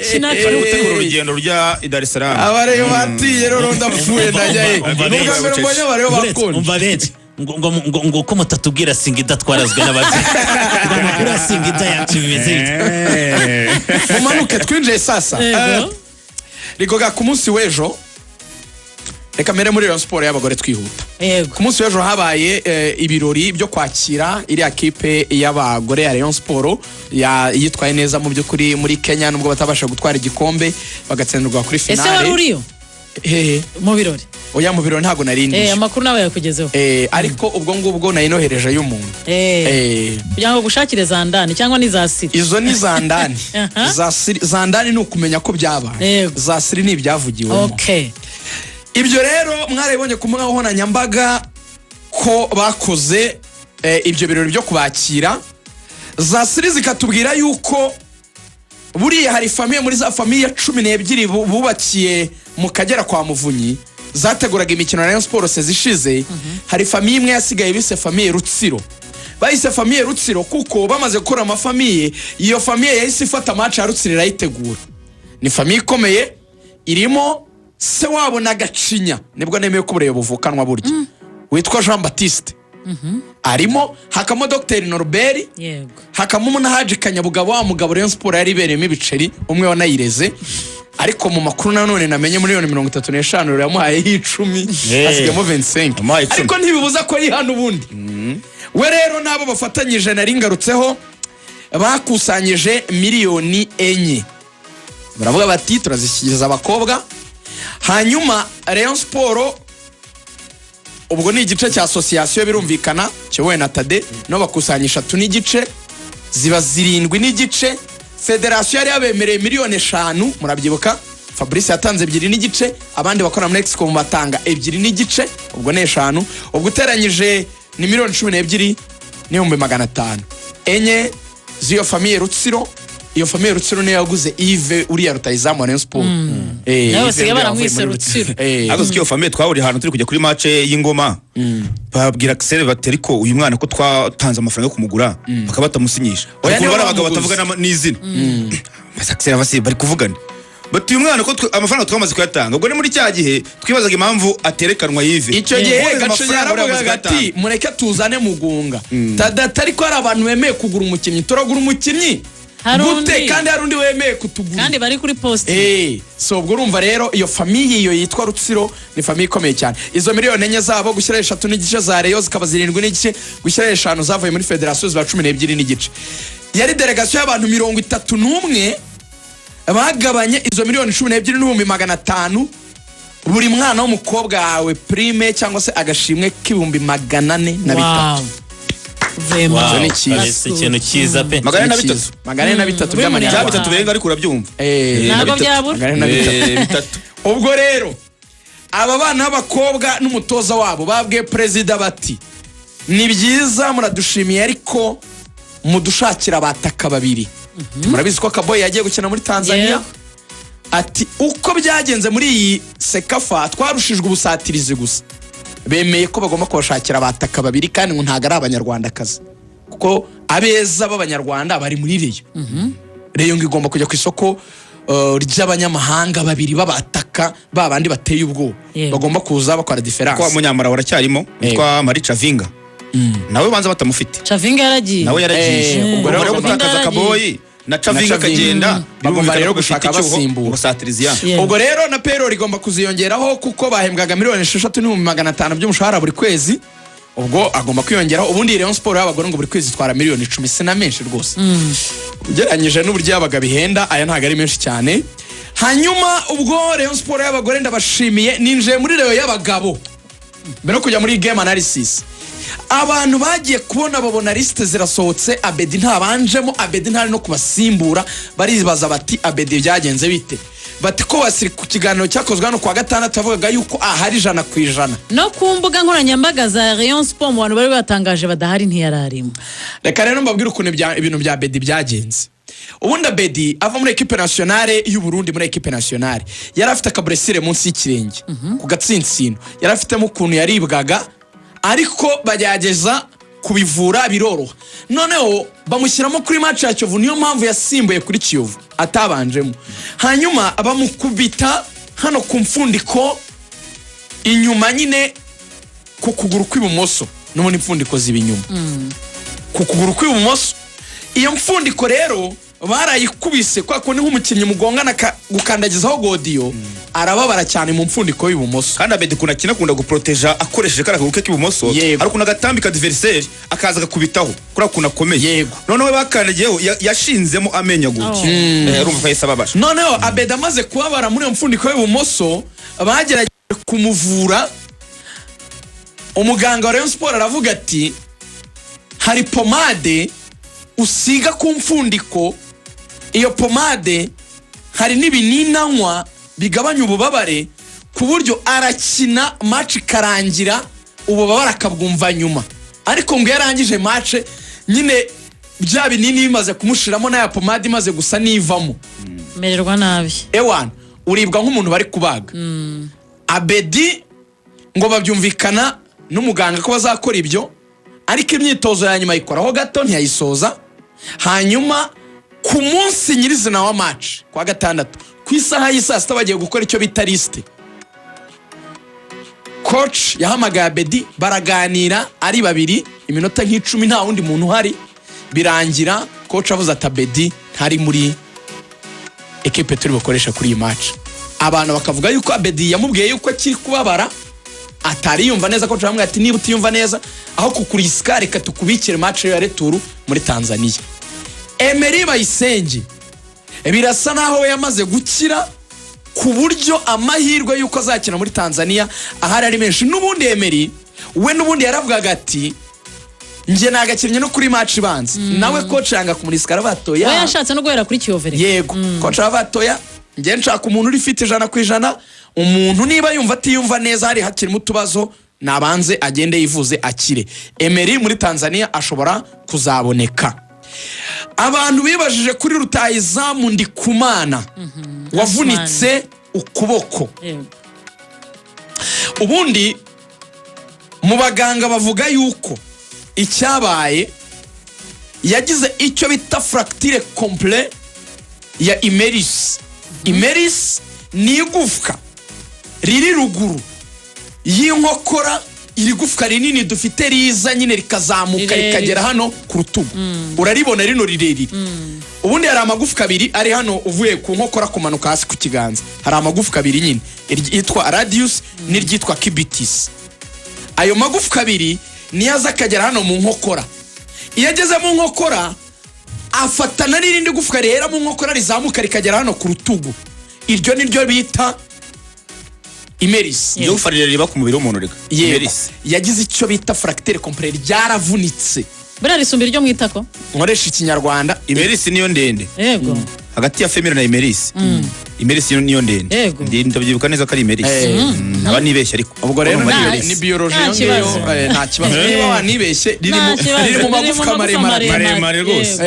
Bakina Bari gutegura urugendo rujya i Dar es Salaam. Abareyo batiye rero, ndapfuye, ndajya he? Umva Ni ubwa mbere mbonye abareyo bakonje. Umva benshi ngo ko mutatubwira Singida twarazwe n'ababyeyi, ngo amakuru ya Singida yacu bimeze bite? Mumanuke twinjiye sasa. Yego. Rigoga, ku munsi w'ejo, reka mbere muri Rayon Sport y'abagore twihuta. Yego. Ku munsi w'ejo habaye ibirori byo kwakira iriya kipe y'abagore ya Rayon Sport yitwaye neza mu by'ukuri muri Kenya, nubwo batabasha gutwara igikombe bagatsindirwa kuri Ese finale. wari uriyo Hehe? Mu birori? Oya, mu birori ntabwo nari ndiyo. Amakuru nawe yakugezeho? Ariko ubwo ngubwo nari nohereje y'umuntu. Kugira ngo gushakire za ndani cyangwa ni za siri? Izo ni za ndani. Za siri, za ndani ni ukumenya ko byabaye. Za siri ni ibyavugiwemo. Ibyo rero mwarabibonye ku mbuga nkoranyambaga ko bakoze ibyo birori byo kubakira. Za siri zikatubwira yuko buriya hari famille muri za famille 12 bubakiye mu Kagera kwa Muvunyi zateguraga imikino ya Rayon Sport saison ishize, hari famille imwe yasigaye bise famille Rutsiro. Bahise famille Rutsiro kuko bamaze gukora amafamille, iyo famille yahise ifata match ya Rutsiro irayitegura. Ni famille ikomeye irimo se wabo na Gacinya, nibwo nemeye ko ubureba buvukanwa burya, witwa Jean Baptiste arimo, hakamo Dr Norbert, hakamo na Haji Kanyabugabo, wa mugabo Rayon Sport yari ibereyemo ibiceri, umwe wanayireze. Ariko mu makuru nanone namenye, miliyoni 35 yamuhayeho 10, hasigayemo 25. Yamuhaye 10. Ariko ntibibuza ko yihana ubundi. We rero n'abo bafatanyije nari ngarutseho bakusanyije miliyoni 4, baravuga bati turazishyikiriza abakobwa. Hanyuma Rayon Sport, ubwo ni igice cya association birumvikana kiyobowe na Tade, nabo bakusanya 3.5, ziba 7.5. Federasiyo yari yabemereye miliyoni 5, murabyibuka Fabrice yatanze 2.5, abandi bakora muri Excom batanga 2.5, ubwo ni 5. Ubwo uteranyije ni miliyoni 12,500,000. 4 z'iyo famille Rutsiro. Iyo famille Rutsiro niyo yaguze Yves, uriya rutayizamu wa Rayon Sport. Nawe Yves basigaye uriya wavuye baramwise muri Rutsiro. Ariko iyo famille twahuriye ahantu turi kujya kuri match y'Ingoma, babwira Axel bati ariko uyu mwana ko twatanze amafaranga yo kumugura bakaba batamusinyisha? Oya, Ukuntu nibo bari abagabo bamuguze. batavuga n'izina. Basi Axel abasi bari kuvugana bati uyu mwana ko amafaranga twamaze kuyatanga. Ubwo ni muri cya gihe twibazaga impamvu aterekanwa Yves. Icyo gihe Ubundi Gacinya amafaranga bari bamaze yaravugaga ati kuyatanga. mureke tuzane Mugunga Tadata, ariko hari abantu bemeye kugura umukinnyi, turagura umukinnyi Hari gute undi. kandi hari undi wemeye kutugura? Kandi bari kuri poste. So ubwo urumva rero iyo famille, iyo yitwa Rutsiro, ni famille ikomeye cyane. Izo miliyoni 4 zabo, gushyiraho 3.5 za Rayon zikaba 7.5, gushyiraho 5 zavuye muri federasiyo ziba 12.5. Yari délégation y'abantu 31, bagabanye izo miliyoni 12,500,000. Buri mwana w'umukobwa yawe prime cyangwa se agashimwe k'403,000. Wow. Vraiment. Icyo ni cyiza. Kabisa, ikintu cyiza pe. 403. 403 Buri Bya by'amanyarwanda. bitatu birenga, ariko urabyumva. Ntabwo Na bitatu. byabura. 403. Bitatu. Ubwo rero aba bana b'abakobwa n'umutoza wabo babwiye perezida bati ni byiza, muradushimiye, ariko mudushakira abataka babiri. Murabizi ko Kaboyi yagiye gukina muri Tanzania. Ati uko byagenze muri iyi CECAFA twarushijwe ubusatirizi gusa. Bemeye ko bagomba kubashakira abataka babiri, kandi ngo ntabwo ari abanyarwandakazi, kuko abeza b'abanyarwanda bari muri Rayon. Rayon ngo igomba kujya ku isoko ry'abanyamahanga babiri b'abataka, ba bandi bateye ubwoba, bagomba kuza bakora Ko différence. Munyamara waracyarimo witwa Marie Chavinga, nawe banza batamufite. Chavinga yaragiye. Nawe yaragiye. Ubwo Ubwo rero rero gutakaza yaragiye. Kaboyi na Chavinga Na Chavinga. akagenda, Bagomba birumvikana rero ko bifite gushaka icyuho abasimbura. mu busatirizi ya Ubwo rero na payroll igomba kuziyongeraho, kuko bahembwaga miliyoni 6,500,000 by'umushahara buri kwezi, ubwo agomba kwiyongeraho. Ubundi Rayon Sport y'abagore ngo buri kwezi itwara miliyoni 10, si na menshi rwose ugereranyije n'uburyo yabaga bihenda, aya ntabwo ari menshi cyane. Hanyuma ubwo Rayon Sport y'abagore ndabashimiye, ninjiye muri Rayon y'abagabo. Mbere yo kujya muri game analysis, abantu bagiye kubona babona liste zirasohotse, Abedi ntabanjemo, Abedi ntari no kubasimbura. Baribaza bati Abedi byagenze bite? Bati ko wasiri ku kiganiro cyakozwe hano kuwa gatandatu yavugaga yuko ahari 100%. No ku mbuga nkoranyambaga za Rayon Sport, mu bantu bari batangaje badahari, ntiyararimo. Reka rero mbabwire ukuntu ibintu bya Abedi byagenze. Ubundi Abedi ava muri équipe nationale y'u Burundi, muri équipe nationale yari afite akablessure munsi y'ikirenge ku gatsinsino, yari afitemo ukuntu yaribwaga, ariko bagerageza Kubivura biroroha. Noneho bamushyiramo kuri match ya Kiyovu, niyo mpamvu yasimbuye kuri Kiyovu atabanjemo. Hanyuma bamukubita hano ku mfundiko inyuma nyine ku kuguru kw'ibumoso. N'ubundi impfundiko ziba inyuma ku kuguru kw'ibumoso. Iyo mfundiko rero barayikubise kwa kundi nk'umukinnyi mugongana gukandagizaho godiyo, arababara cyane mu mfundiko y'ibumoso. Kandi Abedi ukuntu akina, akunda guproteja akoresheje kariya kaguru ke k'ibumoso. Hari ukuntu agatambika adversaire akaza agakubitaho kuriya kuntu akomeye. Noneho we bakandagiyeho yashinzemo amenyo gutya. Oh. Urumva ko yahise ababara. Noneho Abedi amaze kubabara muri iyo mfundiko y'ibumoso, bagerageje kumuvura. Umuganga wa Rayon Sport aravuga ati: "Hari pomade usiga ku mfundiko, iyo pomade hari n'ibinini anywa bigabanya ububabare, ku buryo arakina match ikarangira, ububabare akabwumva nyuma." Ariko ngo iyo arangije match nyine, bya binini bimaze kumushiramo n'aya pomade imaze gusa n'ivamo, mererwa nabi. Ewana, uribwa nk'umuntu bari kubaga. Abedi ngo babyumvikana n'umuganga ko bazakora ibyo, ariko imyitozo ya nyuma ayikoraho gato, ntiyayisoza. Hanyuma ku munsi nyirizina wa match, kwa gatandatu, ku isaha y'i saa 6, bagiye gukora icyo bita liste, coach yahamagaye Abedi, baraganira ari babiri iminota nk'10, nta wundi muntu uhari. Birangira coach avuze ati: "Abedi ntari muri ekipe turi bukoresha kuri iyi match." Abantu bakavuga yuko Abedi yamubwiye yuko akiri kubabara, atari yumva neza. Coach aramubwira ati: "Niba utiyumva neza, aho kukurisika, reka tukubikire match ya retour muri Tanzania." Emery Bayisenge birasa naho we yamaze gukira, ku buryo amahirwe y'uko azakina muri Tanzania ahari ari menshi. N'ubundi Emery we n'ubundi yaravugaga ati: "Njye nagakinnye no kuri match ibanza." Nawe coach yanga kumurisika, arabatoya. We yashatse no guhera kuri Kiyovu reka. Yego, coach arabatoya: "Njye nshaka umuntu uri fit 100%. Umuntu niba yumva atiyumva neza, hari hakirimo utubazo, nabanze agende yivuze akire." Emery muri Tanzania ashobora kuzaboneka. Abantu bibajije kuri rutayizamu Ndikumana wavunitse ukuboko. Ubundi mu baganga bavuga yuko icyabaye, yagize icyo bita fracture complète ya humérus. Humérus ni igufwa riri ruguru y'inkokora, iri gufwa rinini dufite riza nyine rikazamuka Rirerire. rikagera hano ku rutugu. Uraribona rino rirerire. Ubundi hari amagufwa abiri ari hano, uvuye ku nkokora kumanuka hasi ku kiganza, hari amagufwa abiri nyine, iryitwa radius n'iryitwa cubitus. Ayo magufwa abiri niyo aza akagera hano mu nkokora. Iyo ageze mu nkokora, afatana n'irindi gufwa rihera mu nkokora rizamuka rikagera hano ku rutugu. Iryo ni ryo bita humérus. Iryo gufa rirerire riba ku mubiri w'umuntu reka. Yego. Humérus. Yagize icyo bita fracture complète, ryaravunitse. Buriya risumba iryo mu itako. Nkoresha ikinyarwanda. Humérus niyo ndende. Hagati ya fémur na humérus, humérus niyo ndende. Ndabyibuka neza ko ari humérus. Ntaba nibeshye ariko. Ubwo rero Urumva ari Nta- humérus. ni biology Nta iyo ngiyo. kibazo. Nta kibazo niba wanibeshye. Riri mu Nta kibazo. riri mu magufwa maremare. Maremare rwose.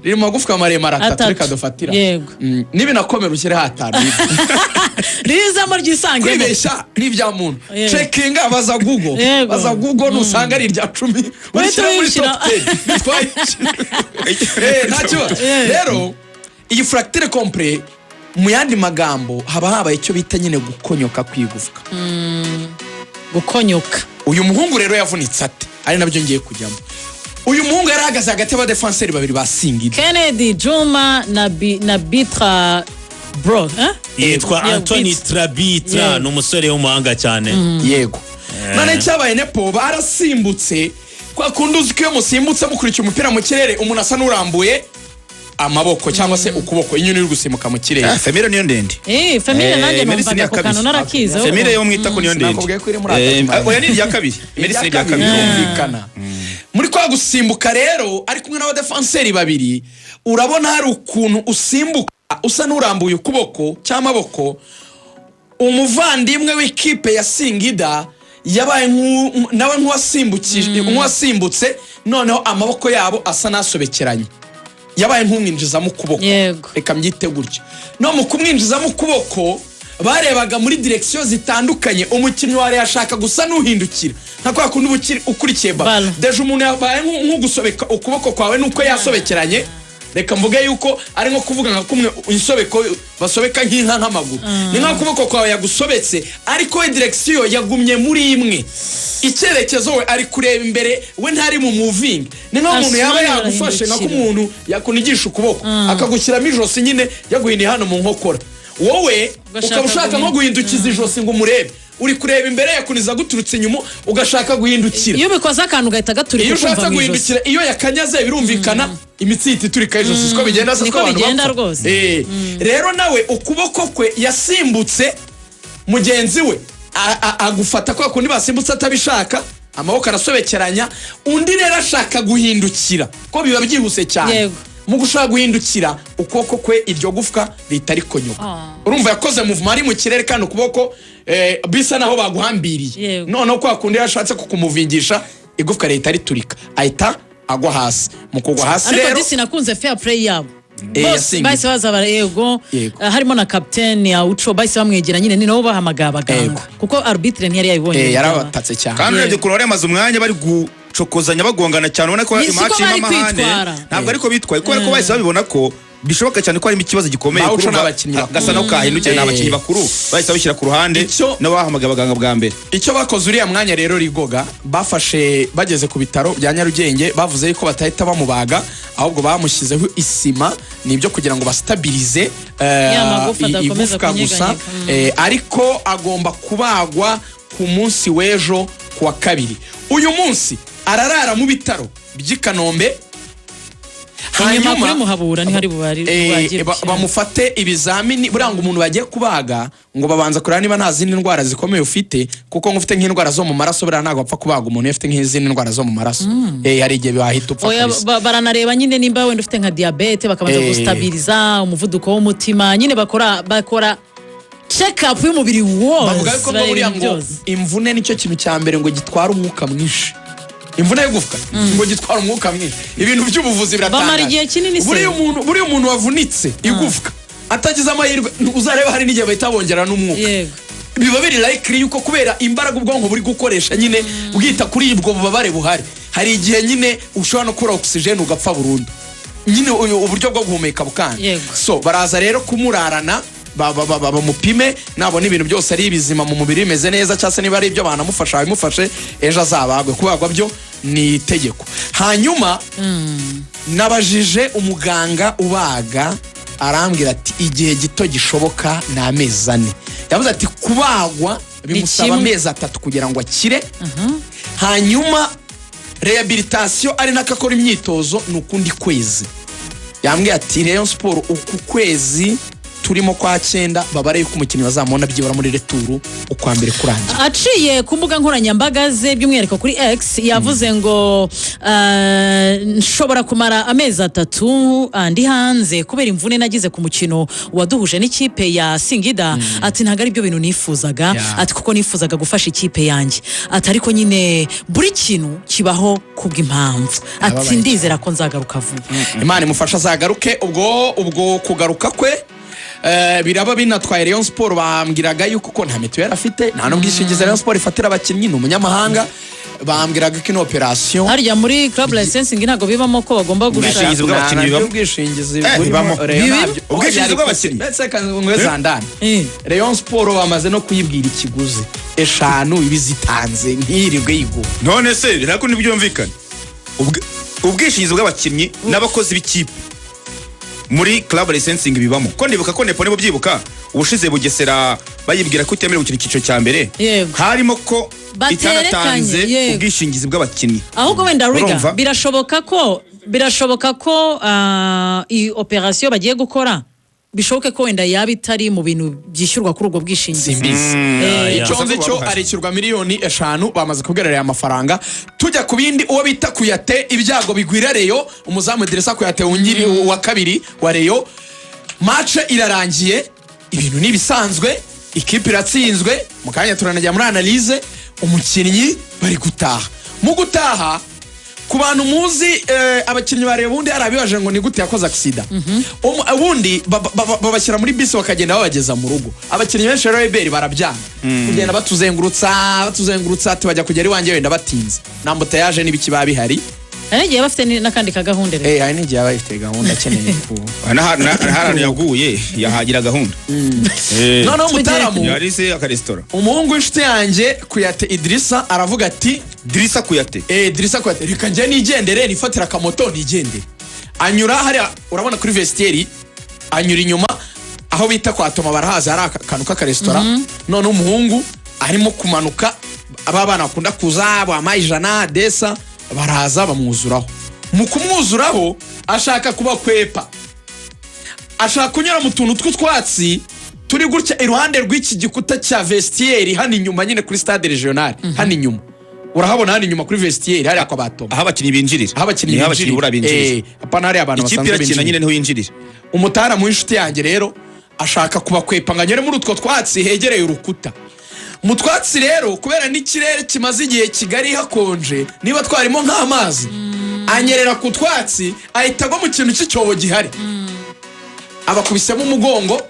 Riri mu magufwa maremare atatu. Atatu. Reka dufatira. Nibinakomera ushyireho atanu. Rizamo ryisangemo. Kwibeshya ni ibya muntu. Cekinga, baza Google. Baza Google, nusanga ari irya 10 urishyira muri uyishyira. top 10. Bitwaye iki? Nta kibazo. Rero iyi fracture complète, mu yandi magambo, haba habaye icyo bita nyine gukonyoka kw'igufwa. Gukonyoka. Uyu muhungu rero yavunitse ate? Ari nabyo ngiye kujyamo. Uyu muhungu yari ahagaze hagati y'abadefanseri babiri ba Singida. Kennedy Juma na Bitra bro, eh? Yitwa Yeah, Anthony Bitra. Trabitra. Ni umusore w'umuhanga cyane. Yego. None icyabaye, nepo barasimbutse kwa kundi uzi ko iyo musimbutse mukurikiye umupira mu kirere, umuntu asa n'urambuye amaboko cyangwa se ukuboko, inyoni iri gusimbuka mu kirere. Ah, fémur niyo ndende. Fémur nanjye Humérus ni numvaga iya ako kantu kabiri. narakize. Fémur yo mu itako niyo ndende. Sinakubwiye ko iri muri atatu. Oya, ni irya kabiri. Humérus ni irya kabiri. Birumvikana. Muri kwa gusimbuka rero, ari kumwe n'abadefanseri babiri, urabona hari ukuntu usimbuka usa n'urambuye ukuboko cyangwa amaboko. Umuvandimwe w'ikipe ya Singida yabaye nawe nk'uwasimbutse, noneho amaboko yabo asa n'asobekeranye, yabaye nk'umwinjizamo ukuboko. Reka mbyite gutyo. No mu kumwinjizamo ukuboko, Barebaga muri direction zitandukanye. Umukinnyi wa Rayon ashaka gusa n'uhindukira, nka kwa kundi uba ukurikiye ballon. Ballon. Déjà umuntu yabaye nk'ugusobeka ukuboko kwawe, nuko yasobekeranye. Reka mvuge yuko ari nko kuvuga nka kumwe insobeko basobeka nk'inka nk'amaguru, ni nka ukuboko kwawe yagusobetse, ariko we direction yagumye muri imwe, icyerekezo we ari kureba imbere, we ntari mu moving. Ni nkaho umuntu yaba Asumani yagufashe nka arahindukira. umuntu yakunigisha ukuboko, akagushyiramo ijosi nyine, yaguhiniye hano mu nkokora, wowe Ugashaka ukaba ushaka nko guhindukiza ijosi ngo umurebe. Uri kureba imbere, yakuniza guturutse inyuma, ugashaka guhindukira. Iyo ubikoze akantu gahita gaturika, Iyo ukumva ushatse mu ijosi. guhindukira, iyo yakanyaze, birumvikana, imitsi ihita iturika ijosi. Siko bigenda se? Niko Siko abantu bigenda bapfa? rwose. Rero nawe ukuboko kwe yasimbutse, mugenzi we agufata kwa kundi basimbutse atabishaka, amaboko arasobekeranya. Undi rero ashaka guhindukira, ko biba byihuse cyane. Mu gushaka guhindukira, ukuboko kwe iryo gufwa rihita rikonyoka. Urumva yakoze mouvement ari mu kirere, kandi ukuboko bisa naho baguhambiriye. Noneho kwa kundi yashatse kukumuvingisha, igufwa rihita riturika, ahita agwa hasi. Mu kugwa hasi Ariko rero disi nakunze fair play yabo. Eh, Bose yasingiye. bahise baza yego. Harimo na kapiteni ya Uco, bahise bamwegera nyine, ni nabo bahamagaye abaganga, kuko arbitre ntiyari yabibonye. Yarabatatse cyane. Kandi urebye ukuntu bari bamaze umwanya bari gucokozanya, bagongana cyane, ubona ko Ni siko imatch irimo bari amahane. kwitwara. Ntabwo ariko bitwaye, kubera ko bahise babibona ko bishoboka cyane ko harimo ikibazo gikomeye. Bawuca Kurumva n'abakinnyi bakuru. gasa naho kahindukiye, ni abakinnyi bakuru bahise babishyira ku ruhande, nabo bahamagaye abaganga bwa mbere. Icyo bakoze uriya mwanya rero, rigoga bafashe bageze ku bitaro bya Nyarugenge, bavuze yuko batahita bamubaga, ahubwo bamushyizeho isima, ni ibyo kugira ngo bastabirize Ya magufa adakomeza igufwa gusa. kunyeganyega. Ariko agomba kubagwa ku munsi w'ejo, ku wa kabiri. Uyu munsi ararara mu bitaro by'i Kanombe. Inyuma kuri Muhabura niho ari bubagirwe. Bamufate ibizamini. Buriya ngo umuntu bagiye kubaga, ngo babanza kureba niba nta zindi ndwara zikomeye ufite, kuko ngo ufite nk'indwara zo mu maraso, buriya ntabwo bapfa kubaga umuntu iyo ufite nk'izindi ndwara zo mu maraso. Hari igihe wahita upfa Oya, kabisa. baranareba nyine nimba wenda ufite nka diyabete, bakabanza gustabiriza umuvuduko w'umutima nyine, bakora check up y'umubiri wose. Bavuga yuko ngo Bareba buriya ibintu ngo byose. imvune nicyo kintu cya mbere ngo gitwara umwuka mwinshi. Imvune y'igufwa ngo gitwara umwuka mwinshi. Ibintu by'ubuvuzi biratangaje. Bamara igihe kinini se. Buriya umuntu wavunitse igufwa atagize amahirwe, uzareba hari n'igihe bahita bongera n'umwuka. Biba biri likely yuko kubera imbaraga ubwonko buri gukoresha nyine bwita kuri ubwo bubabare buhari, hari igihe nyine ushobora no kubura oxygen ugapfa burundu nyine, uburyo bwo guhumeka bukanga. So baraza rero kumurarana, bamupime, nabona ibintu byose ari bizima mu mubiri, bimeze neza, cyangwa se niba ari ibyo banamufasha babimufashe, ejo azabagwe. Kubagwa byo ni itegeko. Hanyuma nabajije umuganga ubaga, arambwira ati igihe gito gishoboka ni amezi 4. Yavuze ati kubagwa bimusaba Kimwe. amezi 3 kugira ngo akire, hanyuma rehabilitation, ari nako akora imyitozo, ni ukundi kwezi. Yambwiye ati Rayon Sport uku kwezi turimo kwa cyenda babare yuko umukinnyi bazamubona byibura muri retour, ukwa mbere kurangira. Aciye ku mbuga nkoranyambaga ze, by'umwihariko kuri X, yavuze ngo nshobora kumara amezi 3 ndi hanze kubera imvune nagize ku mukino waduhuje n'ikipe ya Singida. Ati ntabwo ari byo bintu nifuzaga. Ati kuko nifuzaga gufasha ikipe yanjye. Ati ariko nyine buri kintu kibaho kubw'impamvu. Ati Arababaye. ndizera ko nzagaruka vuba. Imana imufasha azagaruke. Ubwo kugaruka kwe biraba binatwaye Rayon Sport. Bambwiraga yuko ko nta mituweli afite, nta n'ubwishingizi Rayon Sport ifatira abakinnyi, ni umunyamahanga. Bambwiraga ko ino operation Harya muri club licensing ntabwo bibamo ko bagomba gushaka Ubwishingizi bw'abakinnyi bibamo? Ubwishingizi Eh, burimo. bibamo. Rayon Bibimo? Ubwishingizi bw'abakinnyi? Ndetse ngwe zandani. Rayon Sport bamaze no kuyibwira ikiguzi, eshanu ibi zitanze, ntiyirirwe yigura. None se ntabwo ntibyumvikane? Ubwishingizi bw'abakinnyi n'abakozi b'ikipe muri club licensing bibamo, ko ndibuka ko nepo, niba ubyibuka, ubushize Bugesera bayibwira ko itemerewe gukina icyiciro cya mbere, harimo ko Baterekanye, itanatanze ubwishingizi bw'abakinnyi. Ahubwo wenda Riga, Urumva? birashoboka ko iyi operation bagiye gukora, bishoboke ko wenda yaba itari mu bintu byishyurwa kuri ubwo bwishingizi. Simbizi. Icyo nzi cyo, arishyurwa miliyoni 5, bamaze kubwira aya mafaranga. Tujya ku bindi, uwo bita Kuyate, ibyago bigwira Rayon. Umuzamu Dirisa Kuyate wungiri wa kabiri wa Rayon, match irarangiye, ibintu ni ibisanzwe, ikipe iratsinzwe. Mu kanya turanajya muri analyse. Umukinnyi bari gutaha, mu gutaha Ku bantu muzi abakinnyi bareba, ubundi hari abibaje ngo ni gute yakoze accident. Ubundi babashyira muri bisi bakagenda babageza mu rugo. Abakinnyi benshi rero Eberi barabyanga kugenda batuzengurutsa, batuzengurutsa, ati bajya kugera iwanjye wenda batinze na embouteillage n'ibiki biba bihari. Hari n'igihe bafite n'akandi kagahunda rero. Hari n'igihe aba afite gahunda akeneye ku N'ahantu yaguye yahagira gahunda. Noneho umutaramu, Yari se akaresitora. umuhungu w'inshuti yanjye Kuyate Idirisa, aravuga ati Dirisa Kuyate. Dirisa Kuyate, reka njye nigendere, nifatira akamoto nigendere. Anyura hariya urabona kuri vestiaire, anyura inyuma aho bita kwa Toma, barahazi, hari akantu k'akaresitora. None umuhungu arimo kumanuka, aba bana bakunda kuza bampaye 100 desa, baraza bamwuzuraho. Mu kumwuzuraho ashaka kubakwepa, ashaka kunyura mu tuntu tw'utwatsi turi gutya iruhande rw'iki gikuta cya vestiaire hano inyuma nyine kuri stade regional. Hano inyuma urahabona, hano inyuma kuri vestiaire hariya kwa Batoma. Aho abakinnyi binjirira. Aho abakinnyi Niho abakinnyi buriya binjirira. Apana hariya abantu Ikipe basanzwe irakina nyine binjirira. niho yinjirira. Umutaramu w'inshuti yanjye rero ashaka kubakwepa ngo anyure muri utwo twatsi hegereye urukuta. Mu twatsi rero, kubera n'ikirere kimaze igihe Kigali hakonje, niba twarimo nk'amazi, anyerera ku twatsi ahita agwa mu kintu cy'icyobo gihari, abakubisemo umugongo.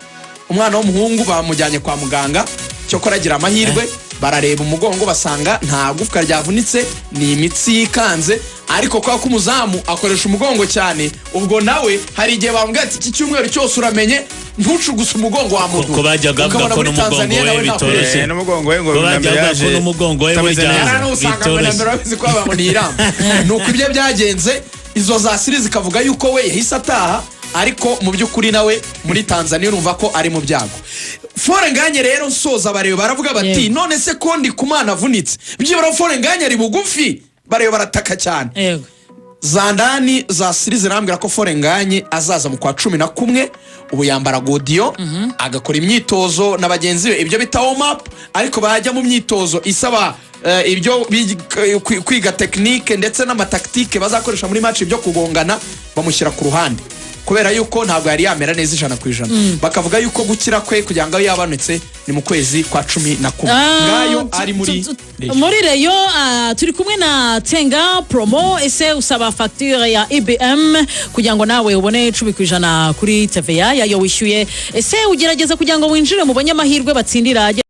Umwana w'umuhungu bamujyanye kwa muganga, cyokora agira amahirwe, barareba umugongo basanga nta gufwa ryavunitse, ni imitsi yikanze. Ariko kubera ko umuzamu akoresha umugongo cyane, ubwo nawe hari igihe bamubwira ati iki cyumweru cyose uramenye ntucuguse umugongo wa muntu. Ko bajyaga bavuga Ukabona ko muri n'umugongo Tanzania we nawe nta bitoroshye. N'umugongo we ngo Ko bajyaga bavuga ko yaje n'umugongo we utameze burya neza. Yari usanga ngo bitoroshye. na mbere babizi ko bavuga ngo ni iramba. Ni uko ibyo byagenze, izo za siri zikavuga yuko we yahise ataha, ariko mu by'ukuri nawe muri Tanzania urumva ko ari mu byago. Fall Ngagne rero, nsoza, bareba baravuga bati none se ko Ndikumana avunitse, byibura Fall Ngagne ari bugufi? Bareba barataka cyane. Zandani za siri zirambwira ko Fall Ngagne azaza mu kwa 11. Ubu yambara godiyo, agakora imyitozo na bagenzi be, ibyo bita warm up, ariko bajya mu myitozo isaba ibyo kwiga technique ndetse n'ama tactique bazakoresha muri match, byo kugongana, bamushyira ku ruhande kubera yuko ntabwo yari yamera neza 100%. Bakavuga yuko gukira kwe kugira ngo abe yabonetse ni mu kwezi kwa 11. Ngayo ari muri Rayon. Muri Rayon, turi kumwe na Tenga Promo. Ese usaba facture ya EBM kugira ngo nawe ubone 10% kuri TVA yayo wishyuye? Ese ugerageza kugira ngo winjire mu banyamahirwe batsindira agera